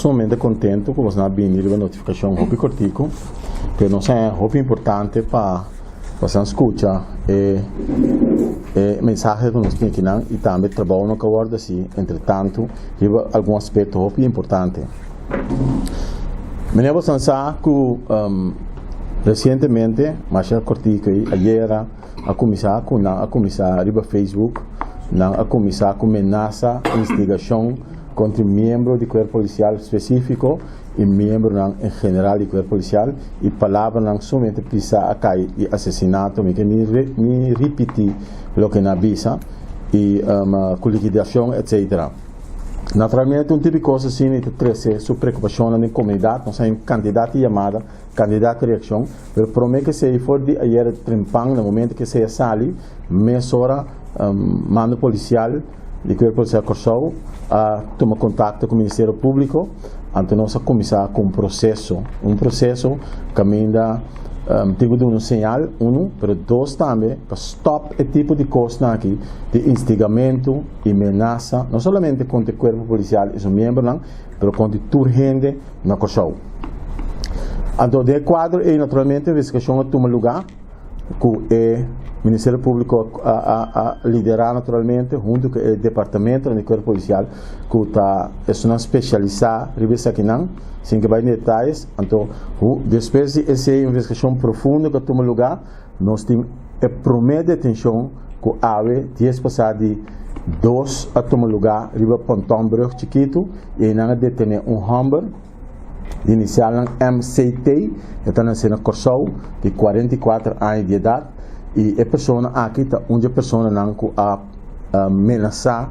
Sumamente kontentu ku bosnan a bini riba notifikashon hopi kortiku, pero nos a haña hopi importante pa bosnan skucha e e mensahe ku nos tin akinan i tambe trabounan ku a wòrdu hasi entretantu riba algun aspekto hopi importante. Manera bosnan sa ku resientemente, masha kortiku ei, ayera a kuminsá ku nan a kuminsá riba Facebook, nan a kuminsá ku menasa, instigashon, Kontra miembro di kuerpo polisial spesífiko i miembronan en general di kuerpo polisial i palabranan sumamente pisá a kai di asesinato, mi ke ni ni ripití loke nan a bisa, i ku likidashon etsetera. Naturalmente un tipo di kos asina ta trese su preokupashonnan den komunidat, nos haña un kantidat di yamada, kantidat di reakshon, pero promé ku esei for di ayer trempan na momento ku esei a sali mesora mando polisial, Di Kuerpo Polisial Kòrsou a tuma kontakto ku Ministerio Públiko, anto nos a kuminsá ku un proseso, un proseso kaminda tin ku duna un señal, unu, pero dos tambe pa stòp e tipo di kosnan aki di instigamentu i menasa, no solamente kontra e Kuerpo Polisial i su miembronan, pero kontra tur hende na Kòrsou. Anto den e kuadro ei naturalmente investigashon a tuma lugá. ku e Ministerio Públiko a liderá naturalmente huntu ku e departamentonan di Kuerpo Polisial ku ta esunnan spesialisá riba esakinan, sin ke bai den detayes. Anto despues di esei investigashon profundo ku a tuma lugá, nos tin e promé detenshon ku awe dies pasá di dos a tuma lugá riba Pontonbrug chikitu i einan a detené un hòmber. Di inisialnan MCT, e ta nase na Kòrsou, di 44 aña di edat i e persona aki ta un di e personanan ku a menasá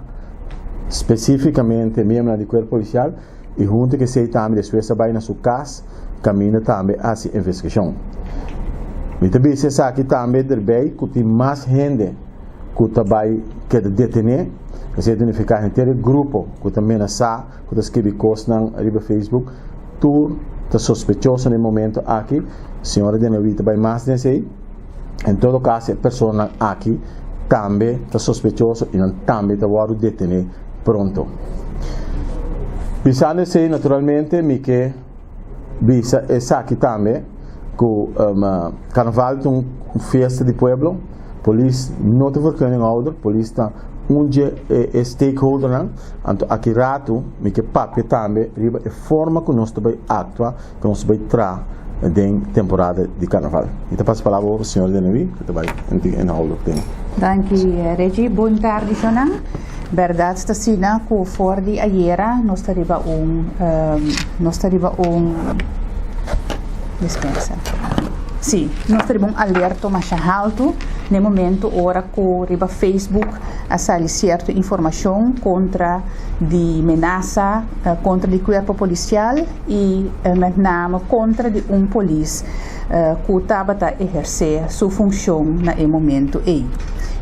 spesífikamente miembronan di kuerpo polisial i huntu ku esei tambe despues a bai na su kas kaminda tambe a hasi investigashon. Mi ta bisa esaki tambe derbei ku tin mas hende ku ta bai keda detené, esei ta nifiká henter e grupo ku ta menasá. ku ta skibi kosnan riba Facebook tur ta sospechoso na e momento aki. Señora Denewi ta bai mas den esei. En todo kaso e personanan aki tambe ta sospechoso i nan tambe ta wòrdu detené pronto. Bisando esei naturalmente mi ke bisa esaki tambe ku karnaval ta un fiesta di pueblo. Polis no ta vergunninghouder, polis ta un dje e stakeholdernan. Anto aki ratu mi ke papia tambe riba e forma ku nos ta bai aktua, ku nos ta bai traha den temporada di karnaval. Mi ta pasa palabra awor pa señora Denewi ku ta bai inhoudelijk den. Danki Reggie. Bon tardi shownan. Bèrdat ta asina ku for di ayera nos ta riba un nos ta riba un dispensa. Sí, nos ta riba un alerto masha haltu na e momento ora ku riba Facebook a sali sierto informashon kontra di menasa kontra di kuerpo polisial i met name kontra di un polis ku tabata ehersé su funshon na e momento ei.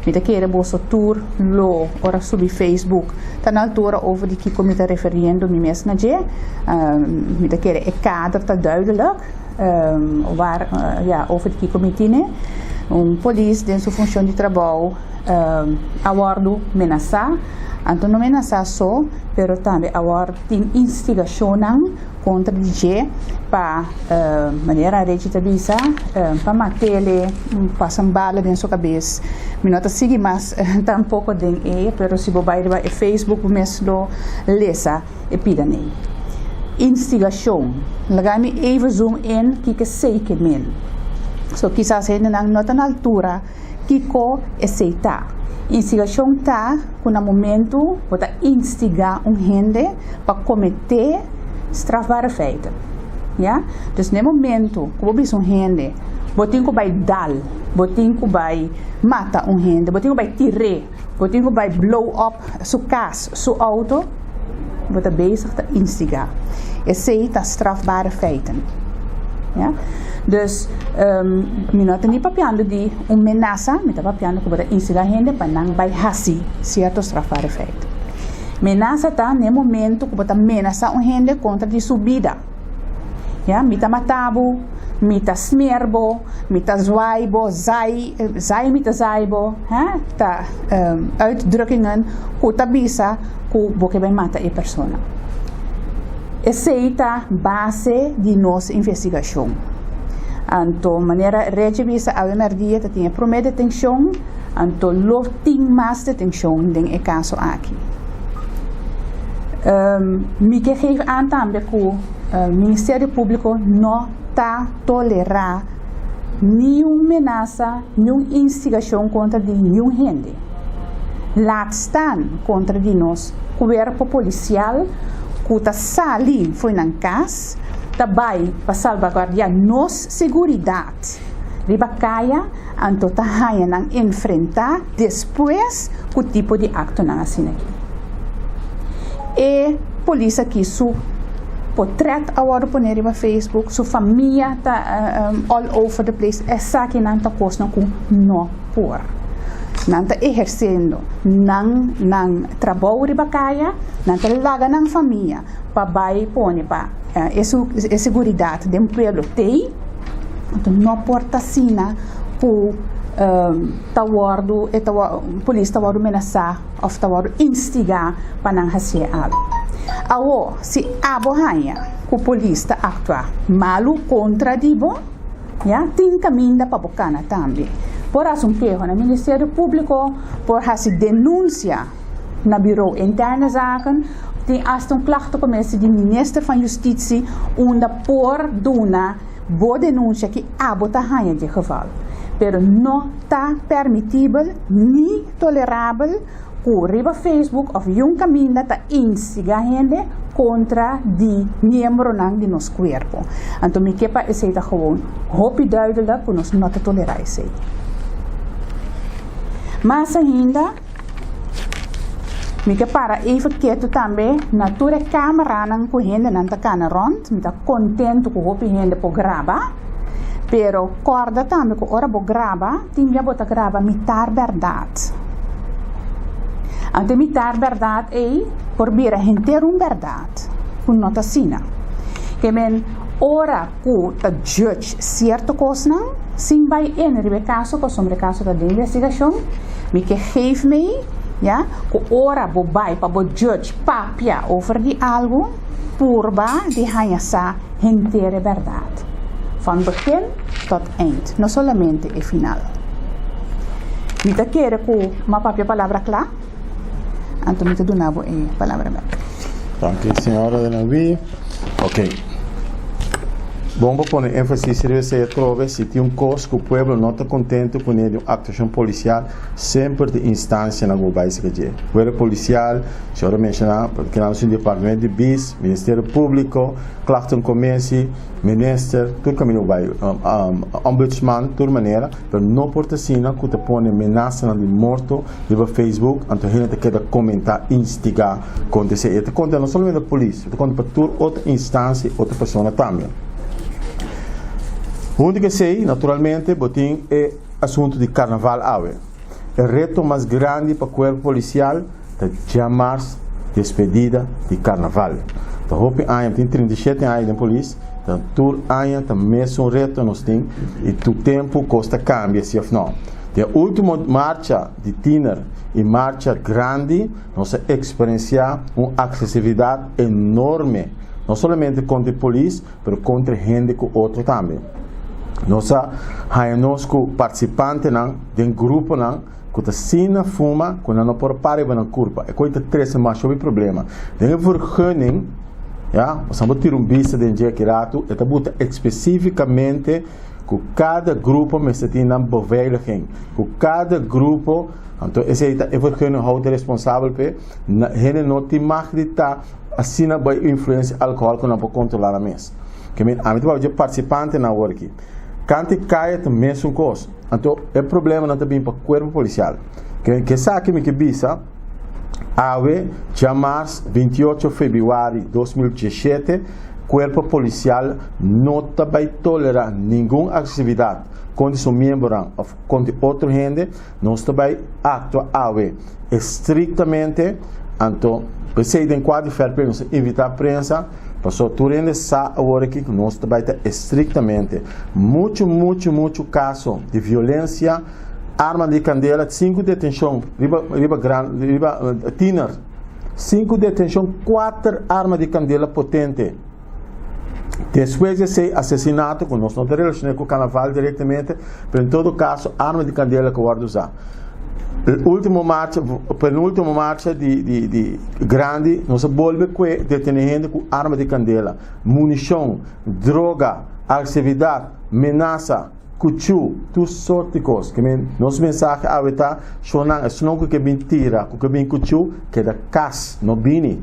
Mi ta kere boso tur lo ora subi Facebook ta na altura over di kiko mi ta referiendo mi mes na dje. Mi ta kere e kader ta duidelijk waar ya over di kiko mi tine. Un polis den su funshon di trabou a wòrdu menasá, anto no menasá so, pero tambe a wòrdu tin instigashonnan kontra di dje pa manera Reggie ta bisa pa mat'ele, pasa un bala den su kabes. Mi no ta sigui mas tampoko den e, pero si bo bai riba e Facebook bo mes lo lesa e pidanan ei. Instigashon, laga mi even zoom in kiko esei ke men. So kisas hendenan no ta na altura Kiko esei ta? Instigashon ta ku na momentu bo ta instigá un hende pa kometé strafbare feiten. Ya? Dus na e momentu ku bo bisa un hende bo tin ku bai dal, bo tin ku bai mata un hende, bo tin ku bai tir'é, bo tin ku bai blow up su kas, su outo, bo ta bezig ta instigá. Esei ta strafbare feiten. Ya. Dus, mi no ta ni papiando di un menasa, mi ta papiando ku bo ta instigá hende pa nan bai hasi sierto strafbare feit. Menasa ta na e momento ku bo ta menasá un hende kontra di su bida. Ya, mi ta mata bo, mi ta smer bo, mi ta zwaai bo, zai, zai mi ta zai bo, hè, ta uitdrukkingen ku ta bisa ku bo ke bai mata e persona. Esei ta base di nos investigashon. Anto manera Reggie bisa awe mèrdia ta tin e promé detenshon, anto lo tin mas detenshon den e kaso aki. Mi ke geef aan tambe ku Ministerio Públiko no ta tolerá niun menasa, niun instigashon kontra di niun hende. Laat staan kontra di nos kuerpo polisial ku ta sali fo'i nan kas ta bai pa salbaguardiá nos seguridat riba kaya anto ta haña nan enfrentá despues ku tipo di aktonan asina aki. E polis aki su potrèt a wòrdu poné riba Facebook, su famia ta all over the place, esakinan ta kosnan ku no por. Nan ta ehersendo nan nan trabou riba kaya, nan ta laga nan famia pa bai pone pa e e seguridat den pueblo tei, anto no por ta asina ku ta wòrdu e ta polis ta wòrdu menasá òf ta wòrdu instigá pa nan hasié algu. Awor si abo haña ku polis ta aktua malu kontra di bo, Ya, tin kaminda pa bo kana tambe. Por hasi un keho na Ministerio Públiko, por hasi denunsia na Bureau Interne Zaken, tin asta un klachtencommissie di Minister van Justitie unda por duna bo denunsia ki abo ta haña di e geval. Pero no ta permitibel ni tolerabel ku riba Facebook òf yun kaminda ta instigá hende kontra di miembronan di nos kuerpo. Anto mi ke pa esei ta gewoon hopi duidelik ku nos no ta tolerá esei. Mas ainda, mi ke para even ketu tambe na tur e kameranan ku hendenan ta kana rònt. Mi ta kontentu ku hopi hende por graba, pero kòrda tambe ku ora bo graba, Tin bia bo ta graba mitar bèrdat. Anto e mitar bèrdat ei por bira henter un bèrdat ku no ta asina. Ke men ora ku ta judge sierto kosnan sin bai en riba e kaso pasobra e kaso ta den investigashon, mi ke geef mei ya ku ora bo bai pa bo judge papia over di algu purba di haña sa henter e bèrdat van begin tot eind, no solamente e final. Mi ta kere ku m'a papia palabra kla, anto mi ta duna bo e palabra bèk. Danki señora de Naví. Ok. Bon pa pone énfasis riba esei atrobe, si tin un kos ku pueblo no ta kontentu kuné di un aktuashon polisial, semper tin instansianan ku bo bai saka dje. Kuerpo polisial, señora menshoná, kina nos tin departamento di bis, Ministerio Públiko, Klachtenkommissie, Minister, tur kaminda bo bai, Ombudsman, tur manera, pero no por ta asina ku ta pone menasanan di morto riba Facebook, anto hende ta keda komentá, instigá kontra esei. E ta konta no solamente pa polis, e ta konta pa tur otro instansia i otro persona tambe. Huntu ku esei, naturalmente, bo tin e asuntu di karnaval awe. E reto mas grandi pa kuerpo polisial Ta djamars despedida di karnaval. Ta hopi aña, mi tin 37 aña den polis, ta tur aña ta mesun reto nos tin i tur tempu kos ta kambia si of no. Den ultimo marcha di tiner i marcha grandi nos a eksperensiá un aksesividat enorme, no solamente kontra e polis pero kontra hende ku otro tambe. Nos a haña nos ku partisipantenan den gruponan ku ta sina fuma ku nan no por para riba nan kurpa. E koi ta trese masha hopi problema. Den e vergunning, ya, boso por tira un bista den dje aki ratu, e ta buta espesífikamente ku kada grupo mester tin nan beveiliging, ku kada grupo, anto esei ta e vergunninghouder responsabel p'e, hende no tin mag di ta asina bai influensia alkohòl ku nan por kontrolá nan mes. Ke men, ami ta papia dje partisipantenan awor aki. Kant i kaya ta mesun kos. Anto e problemanan ta bin pa kuerpo polisial. Ke ke esaki mi ke bisa, awe djamars 28 febrüari 2017 kuerpo polisial no ta bai tolerá ningun agresividat kontra su miembronan òf kontra otro hende. Nos ta bai aktua awe estriktamente. Anto p'esei den kua di fair play nos ta invitá prensa. Pasobra tur hende sa awor aki ku nos ta bai ta estriktamente. Muchu, muchu, muchu kaso di violensia, arma di kandela, sinku detenshon riba riba gran riba tiner. Sinku detenshon, kuater arma di kandela potente. Despues di esei asesinato, ku nos no ta relashoné ku karnaval direktamente, pero en todo kaso arma di kandela ku wòrdu usá. Ultimo marcha, penultimo marcha di di di grandi, nos a bolbe kue detené hende ku arma di kandela, munishon, droga, agresividat, menasa. Kuchu, tur sort di kos. Ke men, nos mensahe awe ta, Shonnan, esnan ku ke bin tira, ku ke bin kuchu, keda kas, no bini.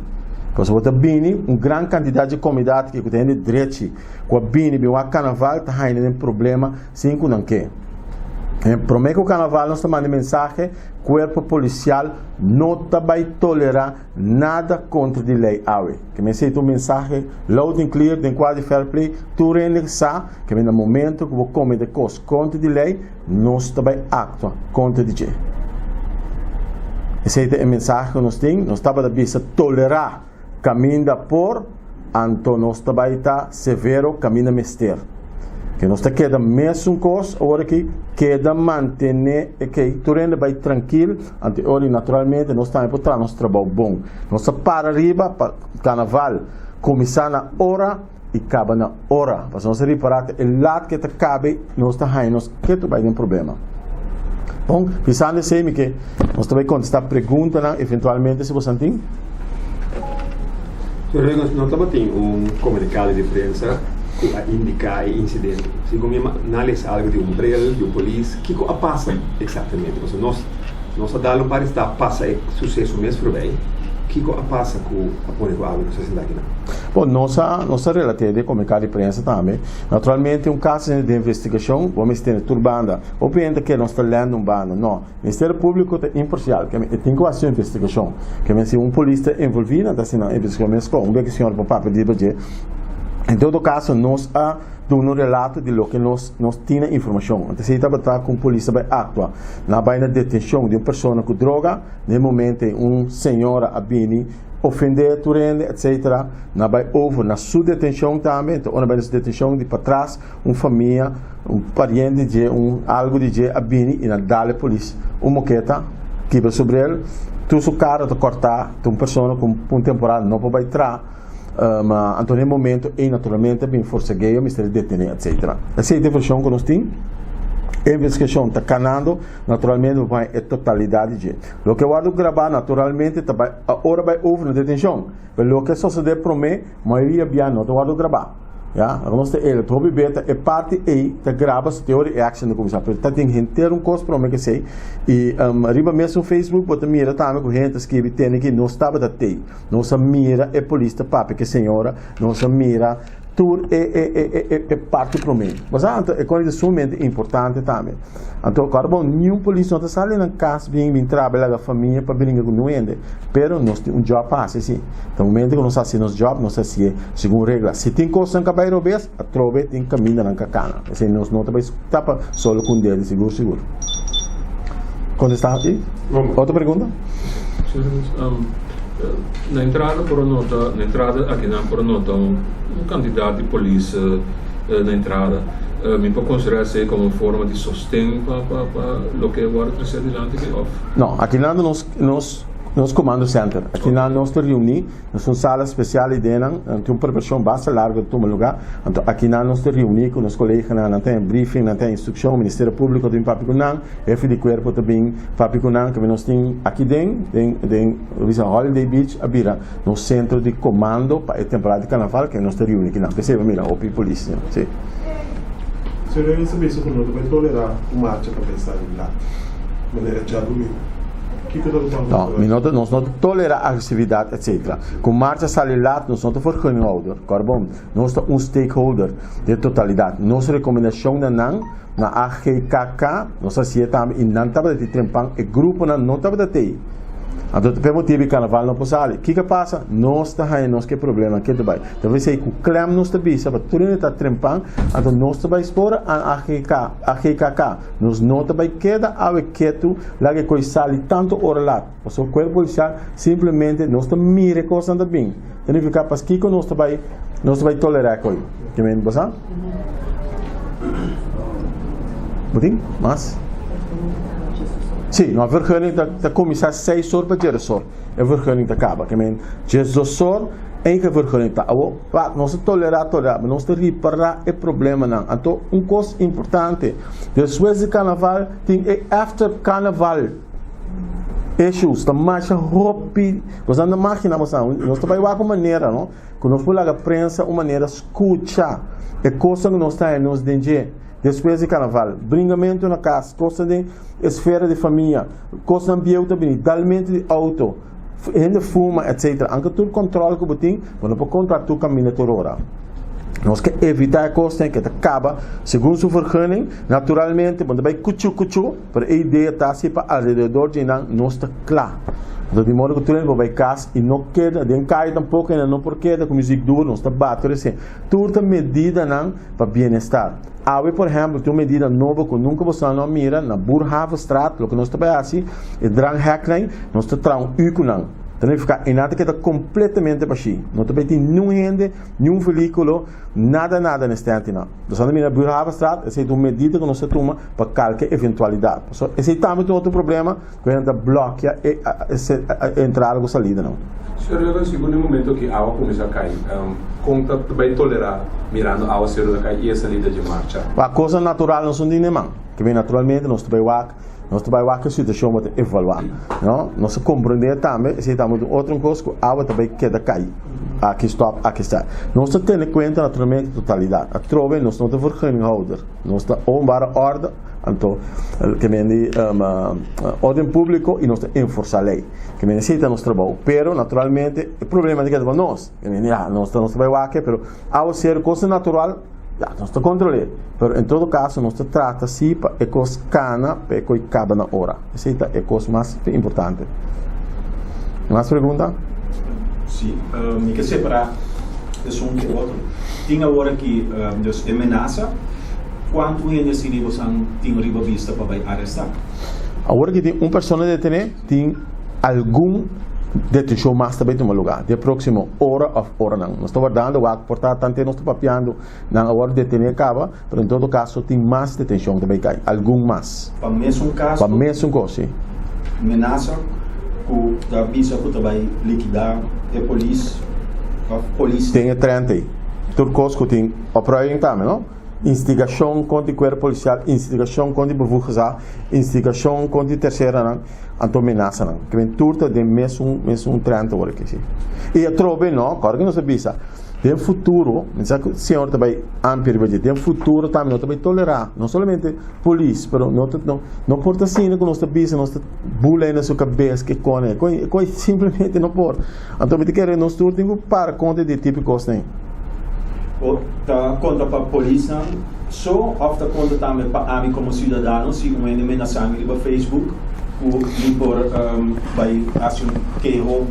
Pasobra bo ta bini, un gran kantidat dje komunidat aki ku ta hende drechi, ku a bini bin wak karnaval, ta haña den problema sin ku nan ke. Promé ku karnaval nos ta manda e mensahe, Kuerpo Polisial no ta bai tolerá nada kontra di lei awe. Ke men esei ta un mensahe loud and clear den kua di Fair Play, tur hende sa ke men na momento ku bo komete kos kontra di lei, nos ta bai aktua kontra di dje. Esei ta e mensahe ku nos tin. Nos tabata bisa tolerá kaminda por, anto nos ta bai ta severo kaminda mester. Ke nos ta keda mesun kos awor aki, keda mantené e kei. Tur hende bai trankil, anto e ora naturalmente nos tambe por traha nos trabou bon. Nos ta para riba pa karnaval kuminsá na ora i kaba na ora. Pasobra nos a ripará ku e lat ke ta kabe nos ta haña nos ketu bai den problema. Bon, pisando esei mi ke nos ta bai kontestá preguntanan eventualmente si boso tin. Señor Reynolds, no tabatin un komunikado di prensa ku a indiká e insidente. Segun mi a lesa algu di un brel di un polis, kiko a pasa eksaktamente? Pasobra nos nos a dal un par di stap pasa e suseso mes forbei. Kiko a pasa ku a pone ku awe nos a sinta akinan? Bon, nos a nos a relat'é den komunikado di prensa tambe. Naturalmente un kaso di investigashon bo mester tene tur banda. Hopi hende ta kere nos ta lèn un banda. No. Ministerio Públiko ta imparsial. Ke men e tin ku hasi su investigashon. Ke men si un polis ta envolví nan ta hasi nan investigashon meskos. Un bes ku señor por papia riba dje. En todo kaso nos a duna un relato di loke nos nos tin na informashon. Anto esei tabata ku un polis ta bai aktua. Nan a bai na detenshon di un persona ku droga. Na e momento ei un señora a bini ofendé tur hende etcetera. Nan a bai over na su detenshon tambe. Anto ora nan bai na su detenshon di patras un famia, un pariente di dje, un algu di dje a bini i nan dal e polis un moketa, kibra su bril, tur su kara ta kòrtá, ta un persona ku un temporada no por bai traha, ma anto na e momento ei naturalmente a bin forsegeo, mester a detené etcetera. Esei ta e vershon ku nos tin, e investigashon ta kanando, naturalmente bo por haña e totalidat di dje. Loke a wòrdu grabá naturalmente ta bai ora bai over na detenshon, pero loke a sosodé promé mayoria bia no ta wòrdu grabá. Ya, ora nos ta el hopi beta e parti ei ta graba su te ora e action ta kuminsá, pero ta tin henter un kos prome ke esei i riba mesun Facebook bo ta mira tambe ku hende ta skibi tene ki nos tabata tei, nos a mira e polis ta papia ku e señora, nos a mira tur e e e e e parti prome. Bo sa anto e kos ta sumamente importante tambe. Anto kòrda bo niun polis no ta sali nan kas bin bin traba laga famia pa bringa ku niun hende, pero nos tin un job pa hasi si. Ta momento ku nos hasi nos job nos hasié segun regla. Si tin kosnan ka bai robes, atrobe tin kamindanan ka kana. Esei nos no ta bai tapa solo ku un dedo sigur sigur. Kontestá aki? Otro pregunta? Na entrada por a nota, na entrada akinan por a nota un kantidat di polis na entrada. Mi por konsiderá esei komo un forma di sosten pa pa loke a wòrdu tresé dilanti aki òf? No, akinan nos nos nos komando center. Akinan nos ta reuní, nos tin un sala spesial ei den nan, tin un preparashon basta largu ta tuma lugá. Anto akinan nos ta reuní ku nos koleganan, nan ta haña briefing, nan ta haña instrukshon, Ministerio Públiko ta bin papia ku nan, hefe di kuerpo ta bin papia ku nan. Kaminda nos tin aki den den den bisa Holiday Beach a bira nos sentro di komando pa e temporada di karnaval ke nos ta reuni kinan. P'esei bo mira hopi polis nan, si. Señor Evans a bisa ku no ta bai tolerá un marcha pa bai sali lat, manera djadumingu. Kiko ta ku No, mi no ta, nos no ta tolerá agresividat etcetera. Ku marcha sali lat nos no ta vergunninghouder, kòrda bon, nos ta un stakeholder den totalidat. Nos rekomendashon na nan, na AGKK, nos a hasié tambe i nan tabata di trempan, e gruponan no tabata tei. Anto ta p'e motibu e karnaval no por sali. Kiko a pasa? Nos ta haña nos ku e problema ke ta bai. Ta p'esei ku klèm nos ta bisa pa tur hende ta trempan, anto nos ta bai spora a AGK, AGKK. Nos no ta bai keda awe ketu laga e koi sali tantu ora lat. Pasobra kuerpo polisial simplemente nos ta mira e kosnan ta bin. Ta nifiká paskiko nos ta bai nos ta bai tolerá e koi. Ke men bo sa? Bo tin mas? Si, no, vergunning ta kuminsá seis or pa djeres or. E vergunning ta kaba. Ke men 12 or eigen vergunning ta. Awor, wak, nos ta tolerá, tolerá, ma nos ta ripará e problemanan. Anto, un kos importante, despues di karnaval tin e after karnaval issues. Ta masha hopi. Nos a imaginá bo sa, nos ta bai wak un manera, no, ku nos por laga prensa un manera skucha e kosnan ku nos ta haña nos den dje. Despues di karnaval, bringamentu na kas, kosnan den esfera di famia, kosnan bieu ta bini, dalmentu di outo, hende fuma, etc. Anke tur kòntròl ku bo tin, bo no por kontrá tur kaminda tur ora. Nos ke evitá e kosnan ke ta kaba segun su vergunning. Naturalmente, bo no ta bai kuchu kuchu, pero e idea ta si pa alrededor dje nan nos ta kla. Anto di modo ku tur hende por bai kas i no keda den kaya tampoko hende no por keda ku muzik duru, nos ta bati resien. Tur ta medidanan pa bienestar. Awe, por ehempel, tin un medida nobo ku nunka boso no a mira na Boerhavestraat, loke nos ta bai hasi, e drangheknan, nos ta traha un U ku nan. Ta nifiká e nan ta keda kompletamente bashí. No ta bai tin niun hende, niun vehíkulo, nada nada na e stèntinan. Nos a mira Boerhavestraat, esei ta un medida ku nos ta tuma pa kalke eventualidat. Pasobra esei tambe ta un otro problema ku hende ta blòkia e entrada ku salidanan. Señor Jurgen, segun e momento ki awa kuminsá kai, kon ta bai tolerá mirando awaseru ta kai i e salida dje marcha? Pa kosnan natural nos no tin den man. Ke men naturalmente nos ta bai wak, nos ta bai wak e situashon bo ta evaluá, no? Nos ta komprendé tambe, esei ta un otro kos ku awa ta bai keda kai aki stòp, aki sta. Nos ta tene kuenta naturalmente totalidat. Atrobe nos no ta vergunninghouder, nos ta openbare orde. Anto, ke men di orden públiko i nos ta enforsá lei. Ke men esei ta nos trabou. Pero, naturalmente, e problema ta keda pa nos. Ke men di, ya, nos ta nos ta bai wak, pero awaseru, kos natural, ya, nos ta kontrol'é. Pero en todo kaso nos ta trata si pa e kos kana, pa e koi kaba na ora. Esei ta e kos mas importante. Mas pregunta? Sí, mi ke separá esun ku otro. Tin awor aki dus e menasa. Kuantu hende asina bosan tin riba bista pa bai arestá? Awor aki tin un persona detené, tin algun detenshon mas ta bai tuma lugá den próksimo ora òf oranan. Nos ta wardando wak por ta tante nos ta papiando nan a wòrdu detené kaba, pero en todo kaso tin mas detenshon ta bai kai, algun mas. Pa mesun kaso? Pa mesun kos, si. Menasa ku ta bisa ku ta bai likidá e polis òf polisnan? Tin e trènt ei. Tur kos ku tin opruiing tambe, no? Instigashon kontra di kuerpo polisial, instigashon kontra di bevoegd gezag, instigashon kontra di terseranan, anto menasanan. Ke men tur ta den mesun mesun trènt awor aki, si. I atrobe, no, kòrda ke nos a bisa. Den futuro, mi sa ku señor ta bai amplia riba dje, den futuro tambe no ta bai tolerá, no solamente polis, pero no ta, no, no por ta asina ku nos ta bisa, nos ta bula na su kabes ke kone, koi, koi simplemente no por. Anto mi ta kere nos tur tin ku para kontra di e tipo di kosnan ei. O ta konta pa polisnan so òf ta konta tambe pa ami komo siudadano si un hende menasá mi riba Facebook ku mi por bai hasi un keho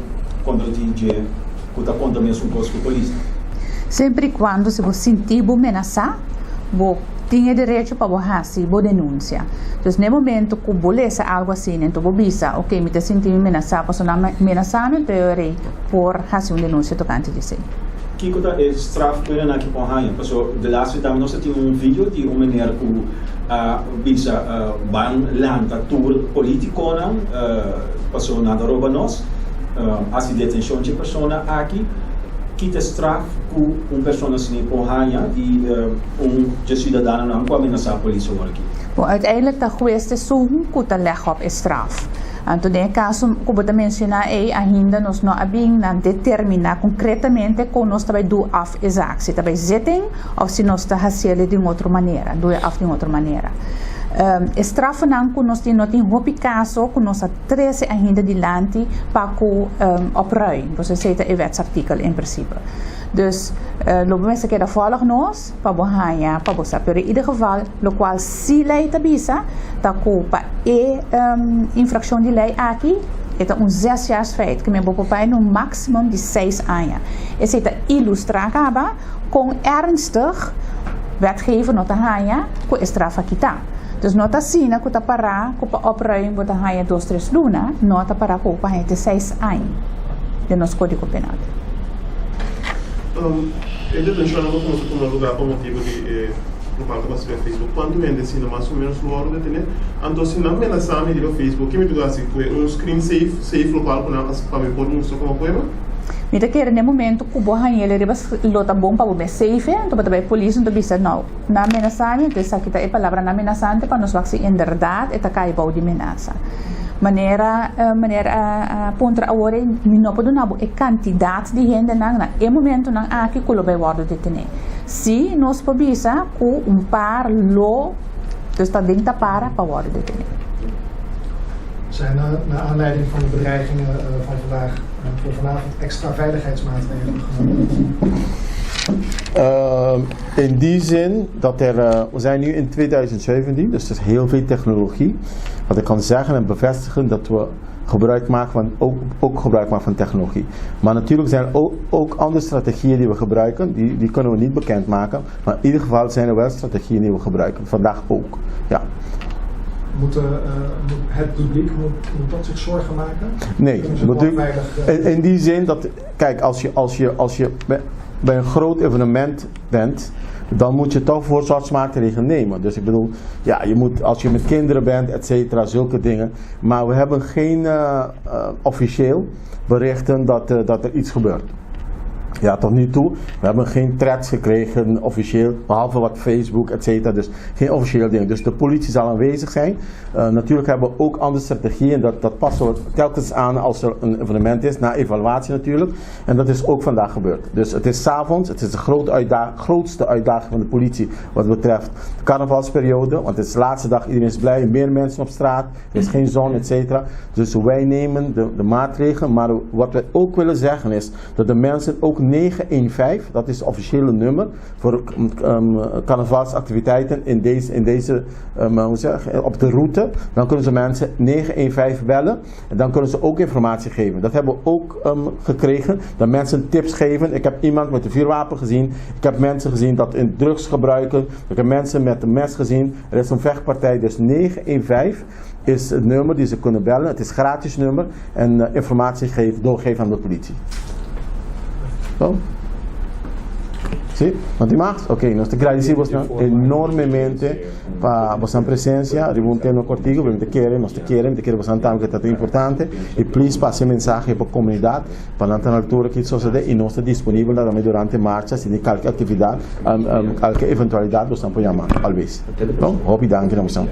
kontra di dje? Ku ta konta mesun kos ku polis. Semper i kuando si bo sinti bo menasá, bo tin e derecho pa bo hasi bo denunsia. Dus na e momento ku bo lesa algu asina, enton bo bisa, ok, mi ta sinti mi menasá pasobra nan a menasá mi, enton e ora ei por hasi un denunsia tokante di esei. Kiko ta e straf ku e nan aki por haña? Pasobra de laatste tambe nos a tin un video di un meneer ku a bisa ban lanta tur politikonan pasobra nan ta roba nos. Hasi detenshon dje persona aki, kita straf ku un persona asina por haña di un dje siudadanonan ku a menasá polis awor aki. Bon, uiteindelijk ta hues esun ku ta lèg op e straf. Anto den e kaso ku bo ta menshoná ei, ainda nos no a bin na determiná konkretamente kon nos ta bai du af e zaak, si ta bai zitting òf si nos ta hasiel di un otro manera, du e af di un otro manera. E strafnan ku nos tin, no tin hopi kaso ku nos a. Trese ainda dilanti pa ku opruim, pues esei ta e wetsartikel en prinsipe. Dus lo bo mester keda volg nos pa bo haña pa bo sa. Pero in ieder geval lokual si lei ta bisa ta ku pa e infrakshon di lei aki e ta un zesjaarsfeit ke men bo por bai na un maksimum di seis aña. Esei ta ilustra kaba kon ernstig wetgever no ta haña ku e straf a kita. Dus no ta asina ku ta pará ku pa opruim bo ta haña dos tres luna, no ta pará ku bo por haña te seis aña den nos Kódigo Penal. E detenshonnan ku kuminsá tuma lugá pa motibu di e Lokual ta pasa riba Facebook? Kuantu hende asina mas o ménos lo wòrdu detené? Anto si nan menasá mi riba Facebook, ke mi ta hasi? Kue un screen save, save lokual ku nan hasi pa mi por mustra komo prueba? Mi ta kere n'e momento ku bo hañ'el riba lo ta bon pa bo mes safe, anto bo ta bai polis anto bisa no, nan a menasá mi, anto esaki ta e palabranan menasante pa nos wak si inderdat e ta kai bou di menasa. Manera meneer a puntra awor ei, mi no por duna bo e kantidat di hendenan na e momentonan aki ku lo bai wòrdu detené. Sí nos por bisa ku un par lo dus ta den tapara pa wòrdu detené. Zijn er naar aanleiding van de bedreigingen van vandaag voor vanavond extra veiligheidsmaatregelen genomen? In die zin dat er, we zijn nu in 2017, dus er is heel veel technologie. Wat ik kan zeggen en bevestigen dat we gebruik maken van, ook, ook gebruik maken van technologie. Maar natuurlijk zijn er ook, ook andere strategieën die we gebruiken, die, die kunnen we niet bekendmaken. Maar in ieder geval zijn er wel strategieën die we gebruiken, vandaag ook. Ja. Moet, moet het publiek moet, moet dat zich zorgen maken? Nee, moet u, veilig, in, in die zin dat, kijk, als je, als je, als je bij, bij een groot evenement bent, dan moet je toch voorzorgsmaatregelen nemen. Dus ik bedoel, ja, je moet, als je met kinderen bent, et cetera, zulke dingen. Maar we hebben geen officieel berichten dat, dat er iets gebeurt. Ja, tot nu toe. We hebben geen threats gekregen officieel, behalve wat Facebook, et cetera. Dus geen officieel dingen. Dus de politie zal aanwezig zijn. Natuurlijk hebben we ook andere strategieën. Dat, dat passen we telkens aan als er een evenement is, na evaluatie natuurlijk. En dat is ook vandaag gebeurd. Dus het is 's avonds, het is de grote uitdaging, grootste uitdaging van de politie wat betreft de carnavalsperiode. Want het is de laatste dag, iedereen is blij, meer mensen op straat, er is geen zon, et cetera. Dus wij nemen de, de maatregelen. Maar wat wij ook willen zeggen is dat de mensen ook 915, dat is het officiële nummer voor carnavalsactiviteiten in deze, in deze hoe zeg, op de route. Dan kunnen ze mensen 915 bellen en dan kunnen ze ook informatie geven. Dat hebben we ook gekregen, dat mensen tips geven. Ik heb iemand met een vuurwapen gezien, ik heb mensen gezien dat in drugs gebruiken, ik heb mensen met een mes gezien. Er is een vechtpartij, dus 915 is het nummer die ze kunnen bellen. Het is gratis nummer en informatie geven, doorgeven aan de politie. Zo? Si? No tin mas? Ok, nos ta gradisí boso enormemente pa boso presensia riba un tema kòrtiku, pero mi ta kere, nos ta kere, mi ta kere boso tambe ku ta importante i please pasa e mensahe pa komunidat pa nan ta na altura ki sosodé i nos ta disponibel tambe durante marcha si tin kalke aktividat, kalke eventualidat boso por yama always. Bon, hopi danki na boso.